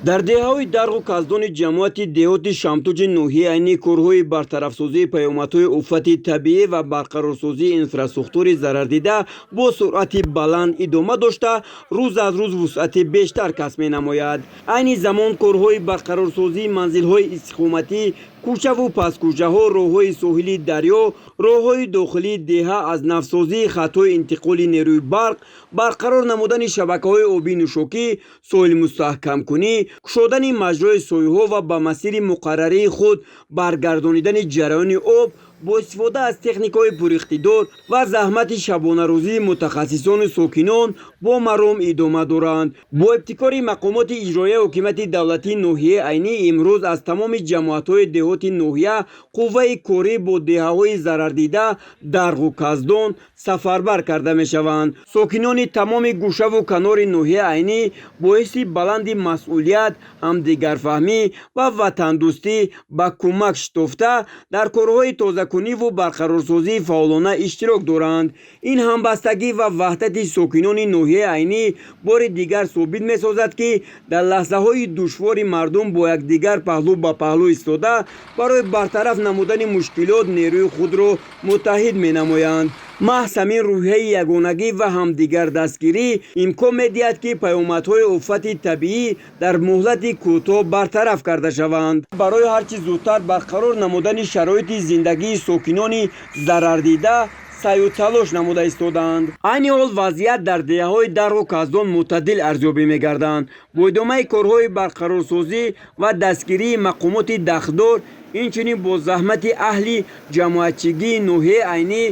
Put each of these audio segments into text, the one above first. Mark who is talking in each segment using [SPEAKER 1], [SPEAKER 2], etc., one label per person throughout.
[SPEAKER 1] Дар деҳаҳои Дарғу Каздони ҷамоати деҳоти Шамтуҷи ноҳияи Айнӣ корҳои бартарафсозии паёмадҳои офати табиӣ ва барқарорсозии инфраструктури зарардида бо суръати баланд идома дошта, рӯз аз рӯз вусъати бештар касб менамояд. Айни замон корҳои барқарорсозии манзилҳои истиқоматӣ, кӯчаву пасткӯчаҳо, роҳҳои соҳили дарё, роҳҳои дохилии деҳа, аз навсозии хатҳои интиқоли нерӯи барқ, барқарор намудани шабакаҳои обии нӯшокӣ, соҳилмустаҳкамкунӣ, кушодани маҷрои соҳилҳо ва ба масири муқаррарии худ баргардонидани ҷараёни об бо истифода аз техникаҳои пуриқтидор ва заҳмати шабонарӯзии мутахассисону сокинон бо маром идома доранд. Бо ибтикори мақомоти иҷроияи ҳокимияти давлатии ноҳияи Айнӣ имрӯз аз тамоми ҷамоатҳои деҳоти ноҳия қувваи корӣ бо деҳаҳои зарардида Дарғу Каздон сафарбар карда мешаванд. Сокинони тамоми гӯшаву канори ноҳияи Айнӣ бо ҳисси баланди масъулият, ҳамдигарфаҳмӣ ва ватандӯстӣ ба кӯмак шитофта, дар корҳои тозакуниву барқарорсозӣ фаъолона иштирок доранд. Ин ҳамбастагӣ ва ваҳдати сокинони ноҳияи Айнӣ бори дигар собит месозад, ки дар лаҳзаҳои душвори мардум бо якдигар паҳлӯ ба паҳлӯ истода, барои бартараф намудани мушкилот нерӯи худро муттаҳид менамоянд. Маҳз ҳамин рӯҳияи ягонагӣ ва ҳамдигардастгирӣ имкон медиҳад, ки паёмадҳои офати табиӣ дар муҳлати кӯтоҳ бартараф карда шаванд. Барои ҳарчи зудтар барқарор намудани шароити зиндагии сокинони зарардида саъю талош намуда истодаанд. Айни ҳол вазъият дар деҳаҳои Дарғу Каздон мӯътадил арзёбӣ мегарданд. Бо идомаи корҳои барқарорсозӣ ва дастгирии мақомоти дахлдор, инчунин бо заҳмати аҳли ҷамоатчигии ноҳияи Айнӣ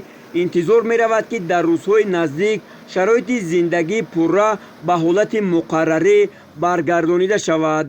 [SPEAKER 1] интизор меравад, ки дар рӯзҳои наздик шароити зиндагӣ пурра ба ҳолати муқаррарӣ баргардонида шавад.